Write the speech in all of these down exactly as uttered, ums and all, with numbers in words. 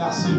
Pase.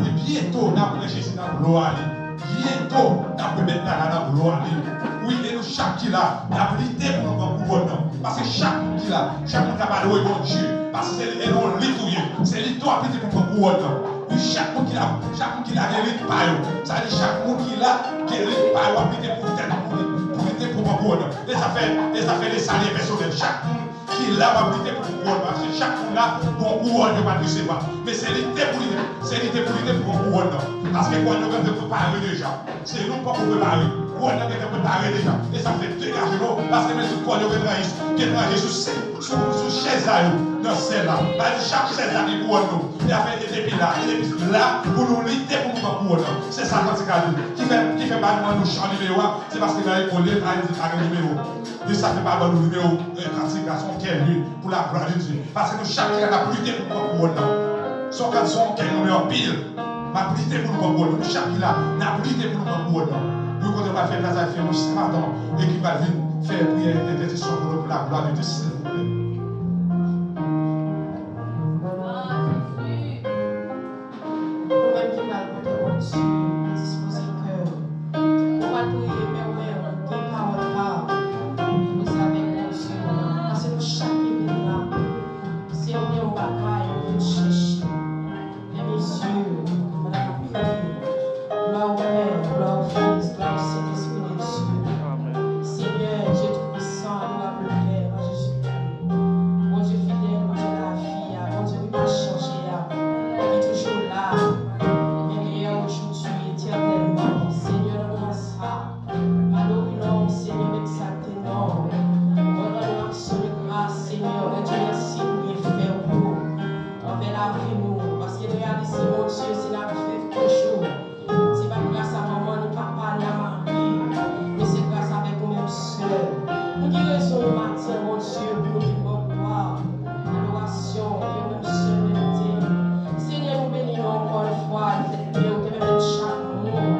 Wi, byento n ap wè Jezi nan glwa li. Byento n ap wè Mèt la la nan glwa li. Wi, e nou chak ki la, n ap lite pou nou pran kouwòn nan. Paske chak moun ki la, chak moun k ap adore Bondye, paske se li, e nan yon lit ou ye. Se lit ou ap lite pou pran kouwòn nan. Wi, chak moun ki la, chak moun ki la gen lit pa yo. Sa vle di chak moun ki la gen lit pa yo ap lite pou tèt pou li, pou lite pou pran kouwòn nan. E sa fè, e sa fè le salut est personnel. Chak moun ki la w ap lite pou kouwòn nan, paske chak moun la gon kouwòn yo pral resevwa. Men se lite pou lite, se lite pou lite pou gon kouwòn nan. Paske kouwòn yo gentan prepare deja. Se nou k poko prepare. Kouwòn nan gentan prepare deja. E sa fè degaje nou, paske men tout kouwòn yo gentan, gentan sou, sou, sou chèz la yo nan syèl la. Sa vle di chak chèz la gen kouwòn nou. E afè e depi la, e depi la, pou nou lite pou nou pran kouwòn nan. Se sa kantik la di. Ki fè, ki fè ba nou an nou chan nimewo a, se paske nan olye pa di pa gen nimewo. E sa fè pa ban nou nimewo, e, kantik la, se yon kè lye pou la glwa de Dye. Paske nou chak ki la n ap lite pou pran kouwòn nan. Se yon kans, se yon kè nou men anpil. M ap lite pou nou pran kouwòn nan. Nou chak ki la, n ap lite pou nou pran kouwòn nan. Nou kote pral fè gras a fè nou se matan e ki pral vin fè priyè entèsesyon pou nou pou la glwa de Dye, silvouplè. Ou menm ki pral kote Bondye, dispoze kè w. Ou pral priye, men ou menm, gen pawòl pa w. Poze avèk Bondye. Paske nou chak ki vin la, se yon, yon bagay nou vin chèche. Fèmen zye w pandan n ap priye. Glwa o Pè, glwa o Fis, glwa o Sentespri de Dye. Senyè, Dye Toupisan, adorab le Pè, nan Jezikri. Bondye fidèl, Bondye lavi a, Bondye ki pa chanje a, ki toujou la, menm yè, ojodi, etènèlman. Senyè, nan moman sa, adore non w, Senyè, n egzalte non w. Rann nou aksyon de gras, Senyè, w di mèsi pou byenfè w yo anvè lavi nou, paske n reyalize, Bondye, si n ap viv toujou, se pa gras a manman ni papa ni a mari, men se gras avèk ou menm sèl. Nou gen rezon yon maten, Bondye, pou nou vin ba w glwa, adorasyon ke ou menm sèl merite. Senyè, nou beni nou ankò yon fwa, nou fè leve w, ke pèmèt chak moun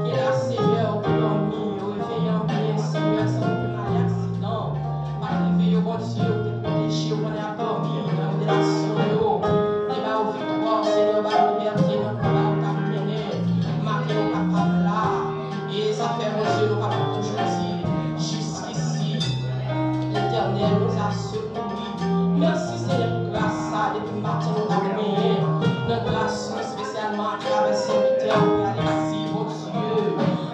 ki la, Senyè, ou te dòmi, yo reveye an byen, Senyè, san okenn malè aksidan pa rive yo, Bondye, ou te pwoteje yo pandan y ap dòmi nan revelasyon yo. Te ba yo viktwa, Senyè, ba yo libète nan konba yo t ap mennen. Maten nou kapab la. E sa fè, Bondye, nou kapab toujou di, jiskisi, Letènèl nous a secourus. Mèsi, Senyè, pou gras sa, depi maten nou t ap genyen nan gras ou, espesyalman atravè sèvitè ou, Frè Alexis, Bondye.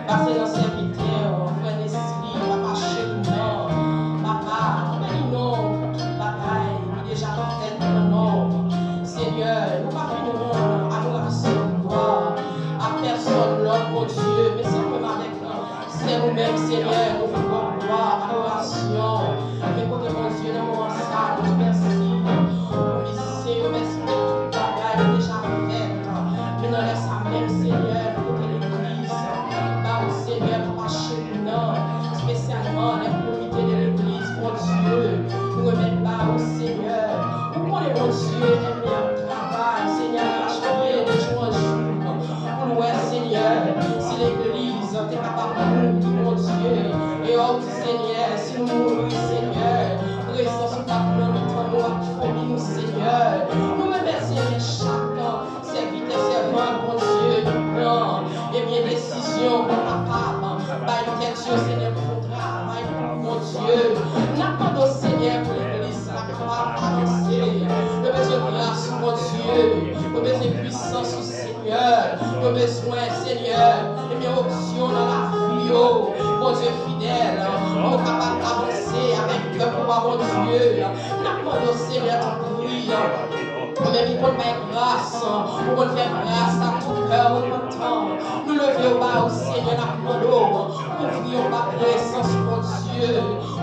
Pase nan sèvitè w, frè Nesli, papa cheri nan, papa, nou beni non w pou tout bagay ki deja fèt nan non w. Senyè, nou pa vin rann adorasyon, glwa a pèsòn lòt, Bondye, men se ou menm avèk nou. Se nou menm, Senyè, nou vin ba w glwa, adorasyon. Men kote Bondye nan moman sa, nou di mèsi pou mizisyen yo, mèsi pou tout bagay ki deja fèt. Men nan lè sa menm, Senyè, nou pote legliz ba ou, Senyè, papa cheri nan, espesyalman lè komite de legliz, Bondye, nou remèt ba ou, Senyè. Ou konnen, Bondye, ènmi an travay, Senyè, rache pye de jou an jou, pou l wè, Senyè, si legliz te kapab mouri, Bondye. E ou di, Senyè, si nou mouri, Senyè, prezans ou t ap nan mitan nou, ap founi nou, Senyè. Nou remèt, Senyè, chak sèvitè, sèvant, Bondye, ki pran, ebyen, desizyon pou kapab bay tèt yo, Senyè, pou fè yon travay pou ou, Bondye. N ap mande w, Senyè, pou legliz la kapab avanse. Yo bezwen gras ou, Bondye. Yo bezwen pwisans ou, Senyè. Yo bezwen, Senyè, ebyen, onksyon nan lavi yo, Bondye fidèl, pou yo kapab avanse avèk pèp ou a, Bondye. N ap mande w, Senyè, tanpri, ou menm ki konn bay gras, ou konn fè gras a tout kè repantan. Nou leve yo ba ou, Senyè, n ap mande w, kouvri yo anba prezans ou, Bondye.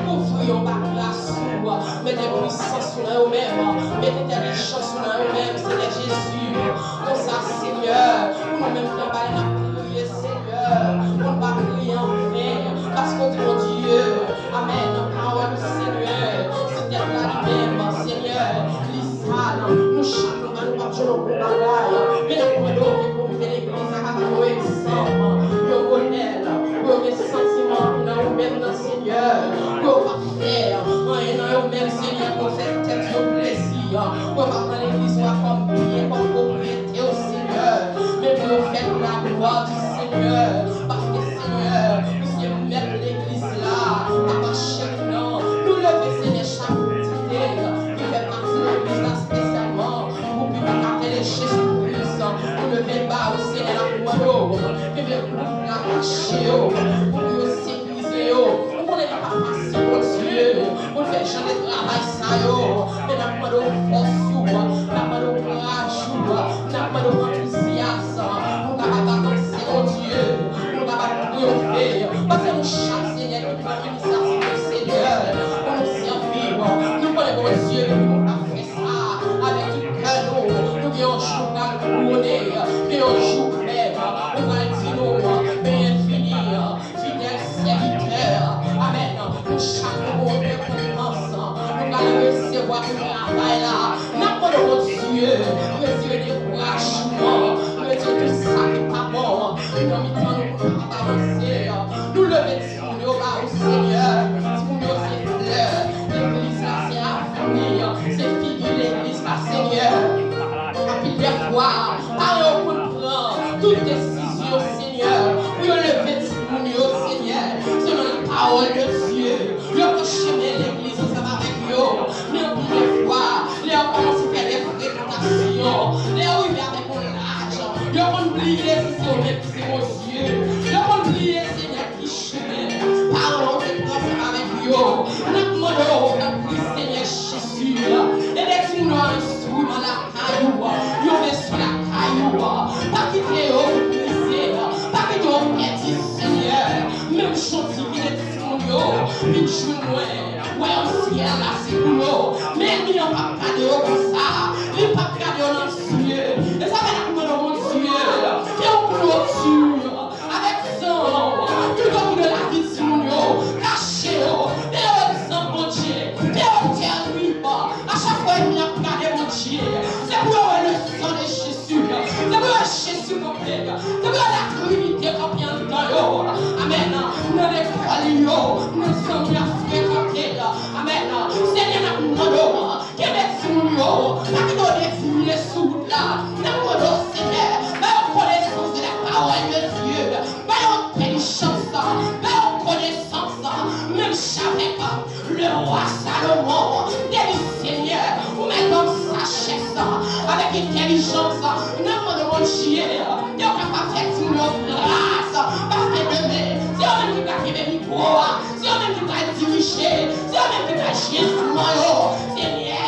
Kouvri yo anba gras ou. Mete pwisans ou nan yo menm. Mete entèlijans ou nan yo menm, Senyè Jezi. Konsa, Senyè, pou nou menm ki anba la n ap kriye, Senyè, pou n pa kriye anven, paske w di, Bondye, amèn, nan pawòl ou, Senyè, si tèt la li menm, Senyè, li sal, nou chak nou pa, nou p ap jwenn okenn bagay. Men n ap mande w ke komite legliz la ka ba nou egzanp, yon modèl, pou yo gen santiman ki nan ou menm nan, Senyè, pou yo p ap fè anyen nan yo menm, Senyè, pou yo fè tèt yo plezi, pou yo p ap pran legliz ou a kòm byen, kòm pwopriyete w, Glwa di Senyè, paske Senyè, ou se mèt legliz la, papa chèf nan. Nou leve, Senyè, chak entite ki fè pati legliz la espesyalman pou piblik atè de Jezi Kris. Nou leve ba ou, Senyè, n ap mande w, kenbe gwoup la, kache yo, pou yo sekirize yo. Ou konnen li pa fasil, Bondye, pou n fè jan de travay sa yo. Men n ap mande w fòs ou, n ap mande w kouraj ou, n ap mande w antouzyas, pou n kapab avanse, Bondye, pou n kapab triyonfe. Paske nou chak, Senyè, ki pran inisyativ yo, Senyè, pou nou sèvi w. Nou konnen, Bondye, ke nou pa fè sa avèk tout kè nou. Nou gen yon jou nou pral kouwone, gen yon jou menm, nou pral di nou, benyen fini, fidèl sèvitè. Amèn. Nou chak nou gon rekonpans. Nou pral resevwa pou travay la. N ap mande Bondye retire dekourajman, retire tout sa ki pa bon nan mitan nou pou nou kapab avanse. Nou leve timoun yo ba ou, Senyè. Timoun yo se flè legliz la, se avni, se figi legliz la, Senyè. Anpil de fwa, paran yo konn pran tout desizyon, Senyè, pou yo leve timoun yo, Senyè, selon la pawòl de Dye. Yo pran chemen legliz ansanm avèk yo. Men anpil de fwa, lè yo kòmanse fè de frekantasyon, lè yo rive avèk yon laj, yo konn bliye si se yo menm ki se Bondye. Yo konn bliye, Senyè, ki chemen paran yo te pran ansanm avèk yo. N ap mande w, nan non Kris Senyè Jezi, ede timoun yo enstriman lakay ou, yon veso lakay ou. Pa kite yo brize, pa kite yo pèdi, Senyè. Menm jan w divine timoun yo vin jwenn mwen, wayòm syèl la se pou yo. Men ènmi an p ap gade yo konsa, li p ap gade yo nan zye. E sa fè n ap mande w, Bondye, fè yon kloti avèk san w tout otou de lavi timoun yo. Kache yo, fè yo egzanp, Bondye, fè yo terib. A chak fwa ènmi an ap gade, Bondye, se pou yo wè le san de Jezi. Se pou yo wè Jezi kanpe. Se pou yo wè la Trinite kanpe anndan yo. Amèn. Nan lekòl yo, nan zanmi y ap frekante. Amèn. Senyè, n ap mande w, kenbe timoun yo. Pa kite yo devye sou wout la. N ap mande w, Senyè, ba yo konesans de la parole de Dieu. Ba yo entèlijans, ba yo konesans, menm jan avèk le roi Salomon te di, Senyè, ou mèt ban m sajès avèk entèlijans. N ap mande Bondye, ke w kapab fè timoun yo gras, paske demen, se yo menm ki pral kenbe mikwo a, se yo menm ki pral dirije, se yo menm ki pral jwe enstriman yo. Senyè,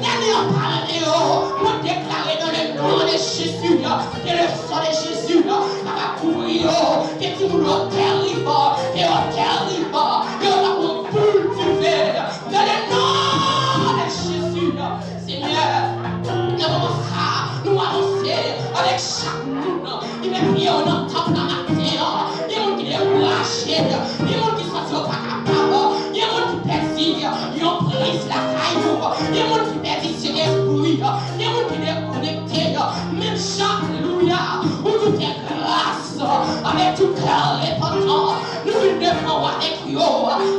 ènmi an pa renmen yo. Mwen deklare dans le nom de Jésus, ke le sang de Jésus kapab kouvri yo, ke timoun yo terib, ke yo terib, ke yo tankou boul diven. Dans le nom de Jésus, Senyè, nan moman sa, nou anonse avèk chak moun ki met pye yo nan tanp la maten an. Gen moun ki dekouraje, gen moun ki santi yo pa kapab, gen moun ki pèdi yon priz lakay ou, gen moun ki pèdi Sentespri, gen moun ki dekonekte. Menm jan, alelouya, ou di w fè gras avèk tout kè repantan. Nou vin devan w avèk yo.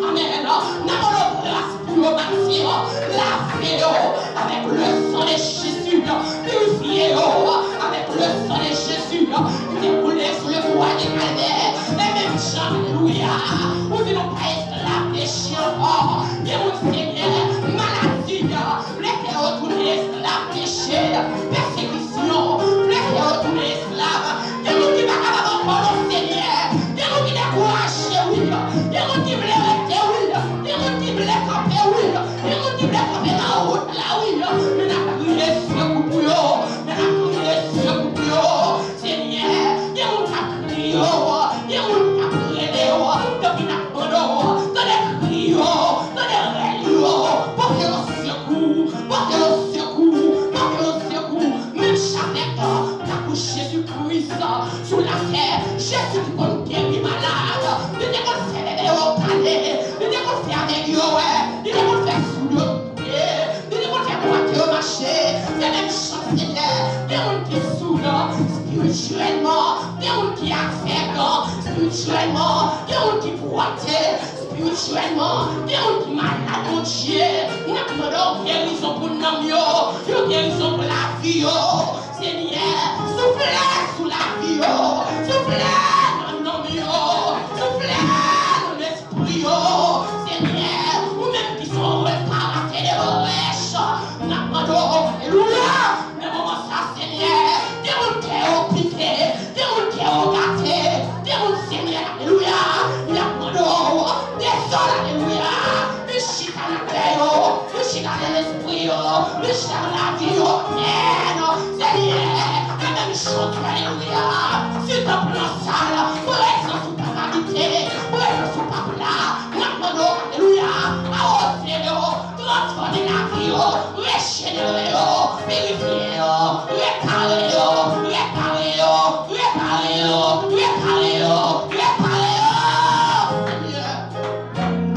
Amèn. N ap mande w gras pou yo maten an. Lave yo avèk le sang de Jésus. Pirifye yo avèk le sang de Jésus ki te koule sou le bois de Calvaire. E menm jan, alelouya, ou di nou pa esklav peche ankò. Gen moun, Senyè, maladi vle fè yo tounen esklav peche, pèsekisyon vle fè yo tounen esklav. Gen moun ki pa kapab ankò non, Senyè. Gen moun ki dekouraje, wi. Gen moun ki vle rete, wi. Gen moun ki vle kanpe, wi. Gen moun ki vle kanpe nan wout la, wi. Men n ap kriye sekou pou yo. Men n ap kriye sekou pou yo. Senyè, gen moun k ap kriye w, gen moun k ap rele w, tanpri n ap mande w, tande kri yo, tande rèl yo, pote yo sekou, pote yo sekou, pote yo sekou. Menm jan avèk tankou Jezi Kris sou latè, Jezi ki konn geri malad, li te konn fè bebe yo pale, li te konn fè avèg yo wè, li te konn fè soud yo tande, li te konn fè bwate yo mache. Se menm jan, Senyè, gen moun ki soud espirityèlman, gen moun ki avèg espirityèlman, gen moun ki bwate espirityèlman, gen moun ki malad, Bondye. N ap mande w gerizon pou nanm yo, yon gerizon pou lavi yo. Senyè, soufle sou lavi yo, soufle Lespri yo, Michel lavi yo, amèn. Senyè, e menm jan, alelouya, si tanp lan sal, prezans ou p ap abite, prezans ou p ap la, n ap mande w, alelouya, awoze yo, transfòme lavi yo, rejenere yo, pirifye yo, repare yo, repare yo, repare yo, repare yo, repare yo, Senyè.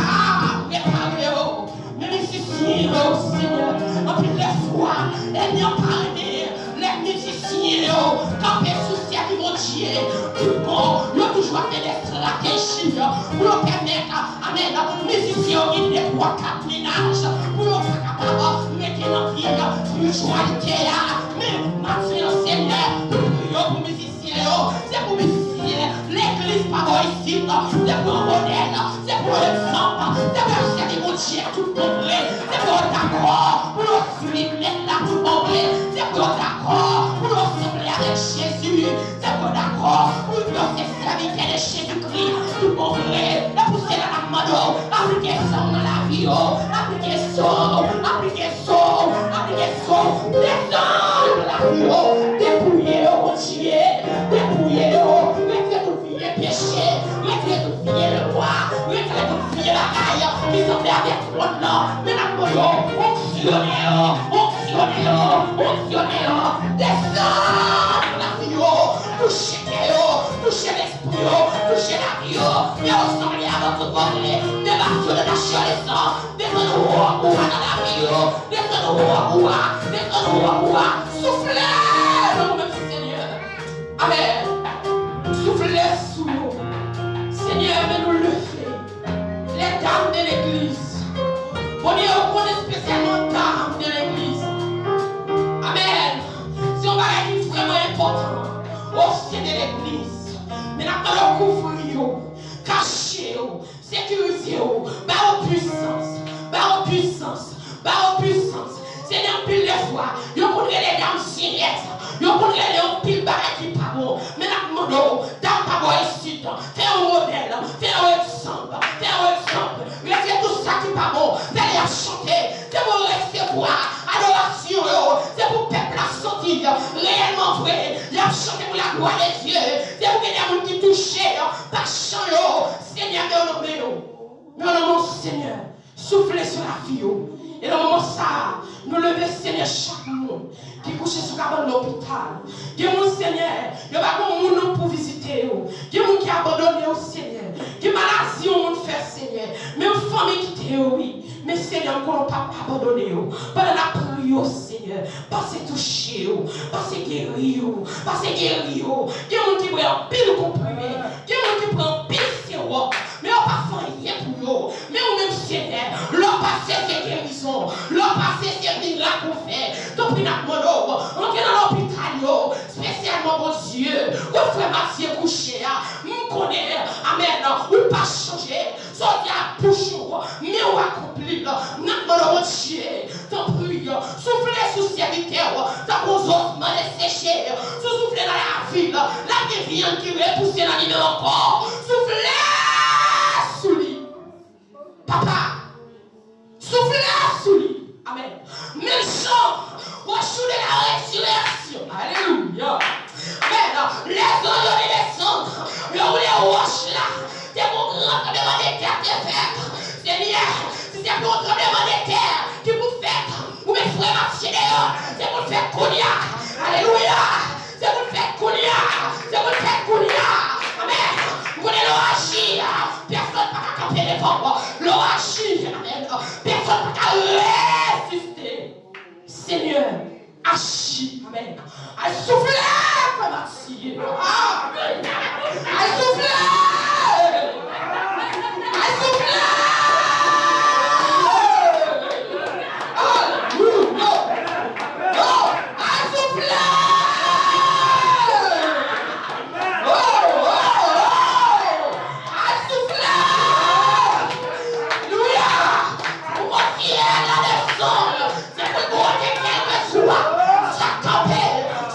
Ah, repare yo. Men mizisyen yo, Senyè, anpil lè fwa, ènmi an pa renmen lè mizisyen yo kanpe sou sèvi Bondye tout bon. Yo toujou ap gen de estrateji pou yo pèmèt, amèn, mizisyen yo gen de, twa, kat mennaj pou yo pa kapab rete nan vi espirityalite a. Men maten an, Senyè, nou priye pou mizisyen yo, se pou mizisyen legliz pa bò isit, se pou yon modèl, se pou yon egzanp, se pou y ap sèvi Bondye tout bon vre, se pou yo dakò pou yo suiv Mèt la tout bon vre, se pou yo dakò pou yo sanble avèk Jezi, se pou yo dakò pou yo se sèvitè de Jezikri tout bon vre. E pou sela n ap mande w, aplike san w nan lavi yo, aplike san w, aplike san w, aplike san w, desann nan lavi yo, depouye yo, Bondye, depouye yo, retire tout vye peche, retire tout vye lwa, retire tout vye bagay ki sanble avèk mond lan. Men n ap mande w, onksyone yo, onksyone yo, onksyone yo, desann nan lavi yo, touche kè yo, touche lespri yo, touche lavi yo, fè yo sanble avèk tout bon vre, debake yo de tach yo, desann, desann wòb ou a nan lavi yo, desann wòb ou a, desann wòb ou a, soufle nan nou menm, Senyè. Amèn. Soufle sou nou. Senyè, men nou leve. Les dames de l'église. Bondye, yo konn espesyalman dam de legliz. Amèn. Se yon bagay ki vrèman enpòtan. Au sein de l'église. Men n ap mande w kouvri yo, kache yo, sekirize yo, ba yo pwisans, ba yo pwisans, ba yo pwisans. Senyè, anpil de fwa, yo konn rele dam jenyèt, yo konn rele anpil bagay ki pa bon. Men n ap mande w, dam pa bò isit, fè yon modèl, fè yon egzanp, fè yon egzanp. Retire tout sa ki pa bon, fè lè y ap chante, se pou resevwa adorasyon yo, se pou pèp la santi reyèlman vre, y ap chante pou la gloire de Dieu, se pou gen de moun ki touche pa chan yo. Senyè, men w nan men yo. Men w nan men w, Senyè. Soufle sou lavi yo. E nan moman sa a, nou leve, Senyè, chak moun ki kouche sou kabann lopital. Gen moun, Senyè, yo pa gen moun pou vizite yo. Gen moun ki abandone yo, Senyè. Gen maladi yon moun fè, Senyè. Men yon fanmi kite yo, wi. Men, Senyè, m konnen w p ap abandone yo. Pandan n ap priye yo, Senyè, pase touche yo. Pase geri yo. Pase geri yo. Gen moun ki bwè anpil konprime. Gen moun ki pran anpil sewòm. Men yo pa fè anyen pou yo. Men ou menm, Senyè, lè w pase, se gerizon. Lè w pase, se mirak ou fè. Tanpri, n ap mande w, antre nan lopital yo, espesyalman, Bondye, kot frè Matye kouche a. M konnen, amèn, ou pa chanje. Sa w di ak bouch ou, men w akonpli l. N ap mande w, Bondye, tanpri, soufle sou sèvitè w, tankou zòs mande seche. Si w soufle nan lavi l, l ap gen vyann ki repouse nan li menm ankò. Soufle sou li. Papa, soufle sou li. Amèn. Menm jan, wòch ou de la rezireksyon. Alelouya. Amèn. Lèzanj yo te desann. Yo woule wòch la. Te gon gran tranblemanntè te fèt. Senyè, si se pou yon tranblemanntè ki pou fèt, ou met frè Matye deyò, se pou l fèt kounye a. Alelouya. Se pou l fèt kounye a. Se pou l fèt kounye a. Amèn. M konnen lè w aji, pèsonn pa ka kanpe devan w. Lè w aji, amèn, pèsonn pa ka reziste. Senyè, aji. Amèn. Al soufle, frè Matye. Amèn. Al soufle. Al soufle. Alelouya. Oh, al soufle. Oh, oh, oh. Al soufle. Alelouya. Pou Bondye la desann. Se pou l bwate kèlkeswa sa k kanpe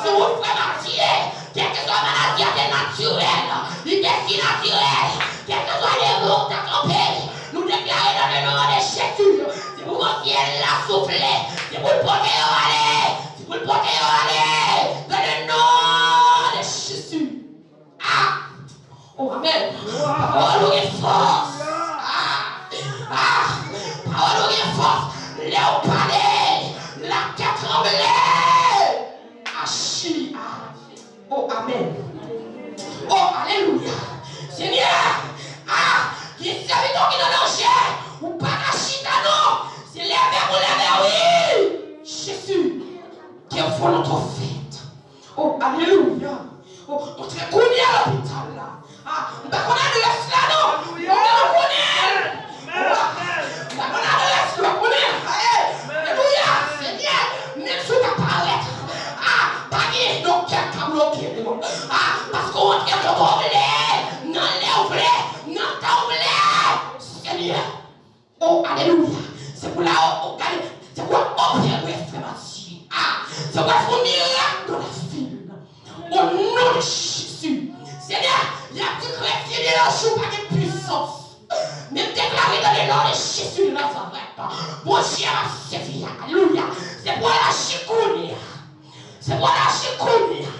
sou wout frè Matye, kèlkeswa maladi a te natirèl, li te sinatirèl. pou l pote yo ale. Se pou l pote yo ale. Dans le nom de Jésus. Ah! Oh, amèn. Pawòl ou gen fòs. Ah! Ah! Pawòl ou gen fòs. Lè w pale, latè tranble. Achi. Ah! Oh, amèn. Oh, alelouya. Senyè, ah, gen sèvitè w ki nan danje. Ou pa ka chita, non. Se leve pou leve, wi. Jezi, ke volonte w fèt. Oh, alelouya. Oh, antre kounye a lopital la. Ah, m pa konn adrès la, non. Mwen menm, m konnen. M pa konn adrès la, mwen menm. Alelouya, Senyè. Menm si w ta parèt, ah, pa gen doktè k ka bloke w. Ah, paske w antre kote w vle, nan lè w vle, nan tan w vle. Senyè. Oh, alelouya. Se pou la, oh, gade, se pou w opere, frè Matye. Ah, se pou w fè yon mirak nan lavi l. O non de Jezi. Senyè, y ap di kretyen de nos jours pa gen pwisans. Men m deklare dans le nom de Jésus de Nazareth, Bondye m ap sèvi a. Alelouya. Se pou w aji kounye a. Se pou w aji kounye a.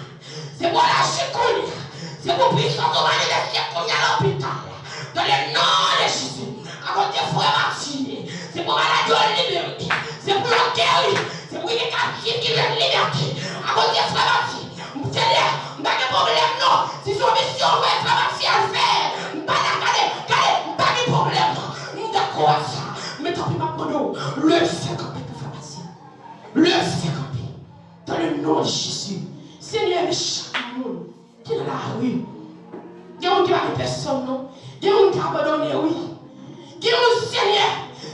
Se pou w aji kounye a. Se pou pwisans ou manifeste kounye a lopital la. Dans le nom de Jésus. Akoz de frè Matye, se pou malad yo libere. Se pou yo geri. Se pou gen kaptif ki jwenn libète. Akoz de frè Matye, Senyè, m pa gen pwoblèm non. Si se yon misyon ou voye frè Matye al fè, m pa nan gade, gade, m pa gen pwoblèm non. M dakò ak sa. Men tanpri, m ap mande w, leve kanpe pou frè Matye. Leve kanpe. Dans le nom de Jésus. Senyè, men chak moun ki nan lari. Gen moun ki pa gen pèsòn non. Gen moun ki abandone, wi. Gen moun, Senyè,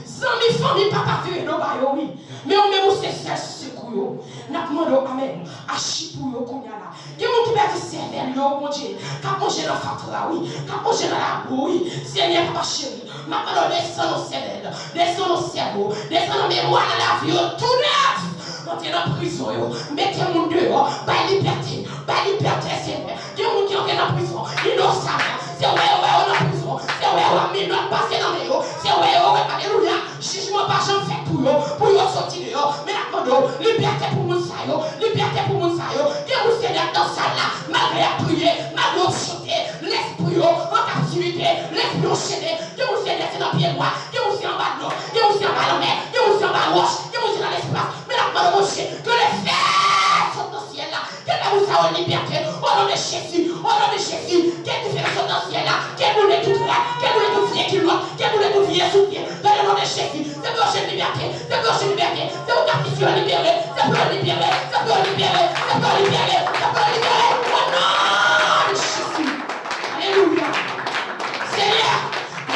zanmi, fanmi, papa vire do ba yo, wi. Men ou menm, ou se sèl sekou yo. N ap mande w, amèn, aji pou yo kounye a la. Gen moun ki pèdi sèvèl yo, Bondye, k ap manje nan fatra, wi, k ap manje nan labou, wi. Senyè, papa cheri, m ap mande w desann nan sèvèl, desann nan sèvo, desann nan memwa, nan lavi yo, tou nèf. Antre nan prizon yo, mete moun deyò, bay libète, bay libète, Senyè. Gen moun ki antre nan prizon inosaman. Se wè yo wè yo nan prizon. Se wè yo wè menòt pase nan men yo. Se wè yo wè, alelouya, jijman pa janm fèt pou yo, pou yo soti deyò. Men n ap mande w, libète pou moun sa yo. Libète pou moun sa yo. Gen moun, Senyè, nan sal la, malgre y ap priye, malgre y ap chante, lespri yo an kaptivite, lespri yo chene. Gen moun, Senyè, se nan pye bwa. Gen moun se anba dlo, gen moun se anba lanmè, gen moun se anba wòch, gen moun se nan lespas. Men n ap mande Bondye, ke le fè sot nan syèl la, ke fè moun sa yo libète, o non de Jezi, o non de Jezi, ke dife sot nan syèl la, ke boule tout rad, ke boule tout vye kilòt, ke boule tout vye soutyen, dans le nom de Jésus, se pou yo jwenn libète, se pou yo jwenn libète, se pou kaptif yo libere, se pou yo libere, se pou yo libere, se pou yo libere, se pou yo libere, o non de Jezi. Alelouya. Senyè,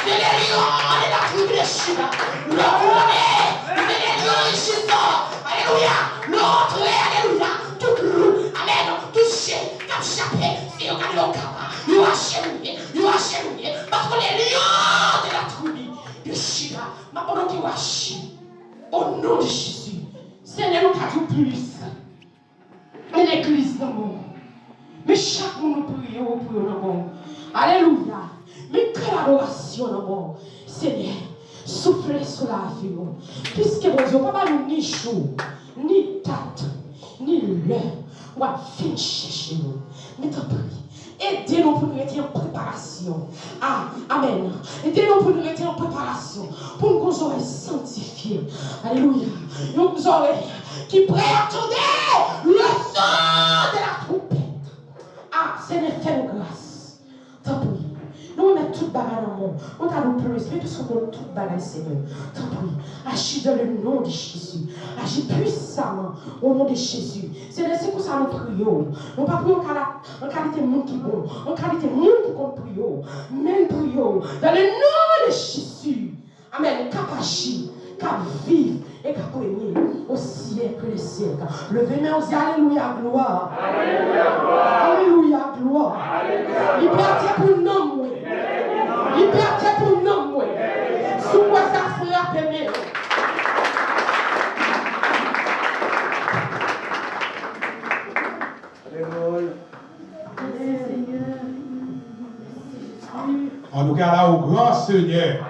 se le lion de la tribu de Juda. Lè w konnen, se le lion de Juda. Alelouya. Lè w antre, alelouya. Tout lou, amèn, tout je k ap jape, se yo gade yo kaba. Yo ajenouye, yo ajenouye. Paske le lion de la tribu de Juda. M ap mande w ke w aji. O non de Jezi. Senyè, nou ka di w plis. Men legliz nan men w. Men chak moun ou priye, ou priye nan men w. Alelouya. Men kè adorasyon nan men w. Senyè, soufle sou lavi nou. Piske Bondye, ou pa ba nou ni jou, ni dat, ni lè w ap vin chèche nou. Men tanpri, ede nou pou n rete an preparasyon. Ah, amèn. Ede nou pou n rete an preparasyon, pou n gon zòrèy sanktifye. Alelouya. Yon zòrèy ki prè a tande le son de la trompette. Ah, Senyè, fè nou gras. Tanpri. Nou remèt tout bagay nan men w. Nou ta dwe pleze, men piske w konn tout bagay, Senyè. Tanpri, aji dans le nom de Jésus. Aji pwisaman, o non de Jezi. Senyè, se konsa nou priye w. Nou pa priye w kala an kalite moun ki bon, an kalite moun ki konn priye w, men n priye w dans le nom de Jésus. Amèn. K ap aji, k ap viv e k ap renye au siècle des siècles. Leve men w, di alelouya, glwa. Alelouya, glwa. Libète pou nanm mwen. Libète pou nanm mwen. Si w kwè sa, frape men w. Alelouya. Antouka, ala w gran, Senyè.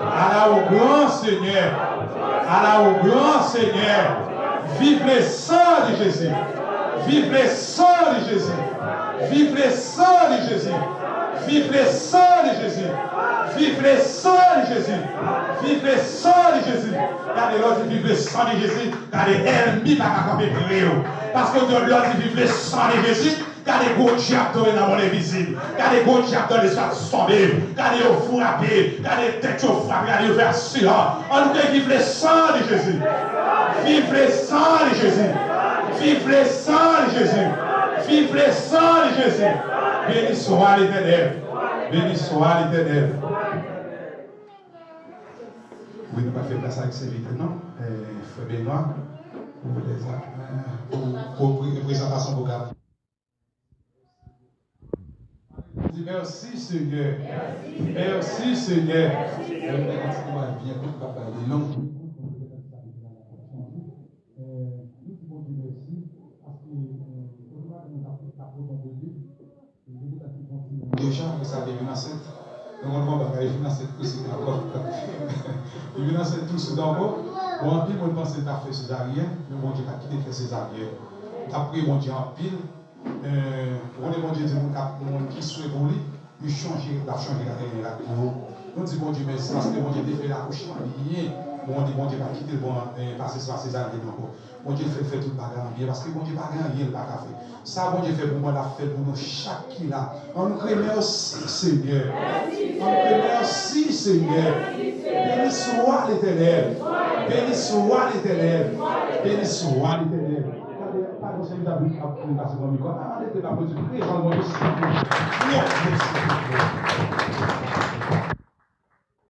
Ala w gran, Senyè. Ala ou gran, Senyè. Vive le sang de Jésus. Vive le sang de Jésus. Vive le sang de Jésus. Vive le sang de Jésus. Vive le sang de Jésus. Vive le sang de Jésus. Gade lè w di vive le sang de Jésus. Gade ènmi pa ka kanpe pre w. Paske lè w di vive le sang de Jésus, gade gwo dyab tonbe nan mond envizib. Gade gwo dyab nan lespas tonbe. Gade yo frape. Gade tèt yo frape. Gade yo fè aksidan. Ann kriye vive le sang de Jésus. Vive le sang de Jésus. Vive le sang de Jésus. Vive le sang de Jésus. Béni soit l'Éternel. Béni soit l'Éternel. Wi, nou pral fè plas avèk sèvitè nou, eh, frè Benoît, pou lèzak, eh, pou, pou pre- prezantasyon pwogram. Di mèsi, Senyè. Mèsi, Senyè. Mwen te konn si nou va byen kout, pa bay li long. Eh, nou di Bondye mèsi, paske, eh, kote bagay nou t ap, t ap rebondye, Deja, apre sa, li vin ansent. Nou konn bon bagay, li vin ansent tou swit ankò. Li vin ansent tou swit ankò. Bon, anpil moun panse l t ap fè sezaryèn, men Bondye pa t kite l fè sezaryèn. N ap priye Bondye anpil. Eh, ou konnen Bondye di moun k ap, moun ki swe pou li, li chanje, l ap chanje rad pou ou. Nou di Bondye mèsi paske Bondye te fè l akouchman byen. Bon, nou di Bondye pa t kite l bon, eh, pase swa sezaryèn ankò. Bondye fè, fè tout bagay an byen, paske Bondye pa gen anyen l pa ka fè. Sa Bondye fè pou mwen, l ap fè l pou nou chak ki la. Ann kriye mèsi, Senyè. Ann kriye mèsi, Senyè. Béni soit l'Éternel. Béni soit l'Éternel. Béni soit l'Éternel. Gade, pa gon sèvitè ap vin pase pran mikwo. Ann leve n aplodi prezans Bondye, silvouplè. Mèsi, Senyè.